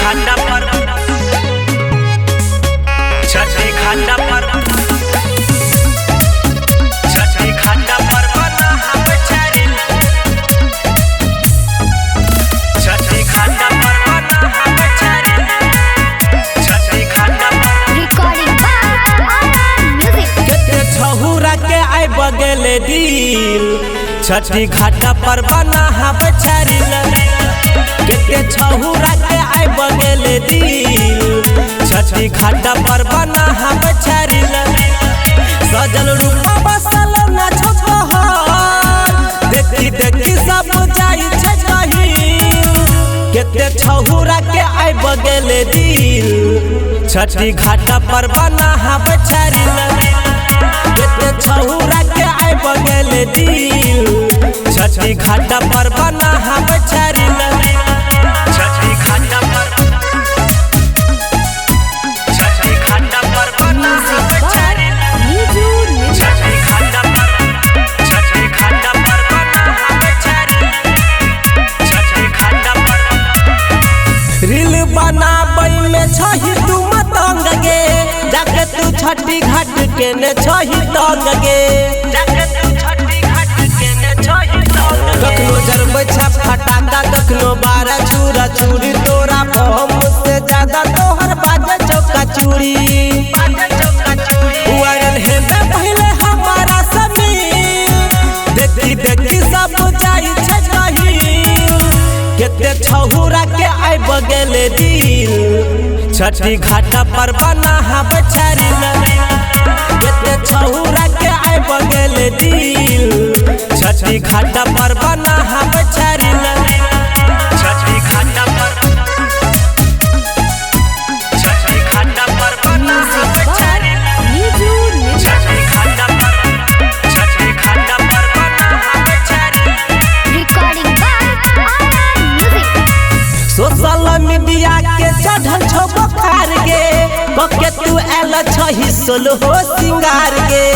घाटा पर, छठी घाटा पर, छठी घाटा पर बना हम छरी। छठी घाटा पर बना हम छरी। छठी घाटा पर Recording by RR Music. केते छहुरा के आइ बगेले दिल, छठी घाटा पर बना हम छरी। केते छहुरा के आइ बगेले दिल, छठी घाटा पर बना हम छरी। सजल रूपा बसल ना छोहर, देखी देखी सब जाई छै कहीं। केते छहुरा के आइ बगेले दिल, छठी घाटा पर बना हम छरी। केते छहुरा के आइ बगेले दिल, छठी घाटा पर बना हम छरी। छठी घाटा पर, छठी घाटा पर बना Music हम by छरी। Niju Nishad. छठी घाटा पर, छठी घाटा पर बना हम छरी। छठी घाटा पर रील बनाबै में छही तू मतंग गे, जाके तू छठी घाट के ने छही तंग गे, जाके तू छठी घाट के ने छही तंग गे। कखनो जरबै छा फटाका, कखनो बारा छुरा छुरी, तोरा बम से ज्यादा तोहर बाजे चौका चूड़ी। बाजे चौका चूड़ी वायरल हेबे पहले हमारा समीर, देखी देखी सब जाई छै कहीं। केते छहुरा के आइ बगेले दिल, छठी घाटा पर बना हम छरी। केते छहुरा के आइ बगेले दिल, छठी घाटा पर बना हम छरी। छठी घाटा पर, छठी घाटा पर बना Music हम by छरी। Niju Nishad. छठी घाटा पर, छठी घाटा पर बना हम छरी। Recording by RR Music. Social media के चढ़ल छौ बोखार गे, कके तू एल छही सोलहो सिंगार गे,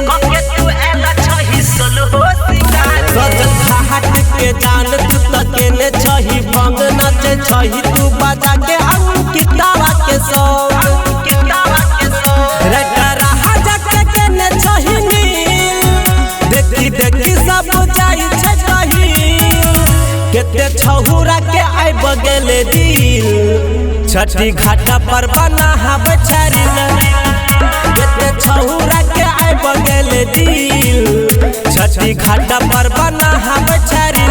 कके तू एल छही सोलहो सिंगार। सजल घाट के जान तू त केने छही भंग, नाचे छही तू बजा के अंकितावा के सॉन्ग। अंकितावा के सॉन्ग रटा रहा जाके केने छही नील, देखी देखी सब जाई छै कहीं। केते छहुरा के आइ बगेले दिल, छठी घाटा पर बना हम छरी। केते छहुरा के आइ बगेले दिल, छठी घाटा पर बना हम छरी।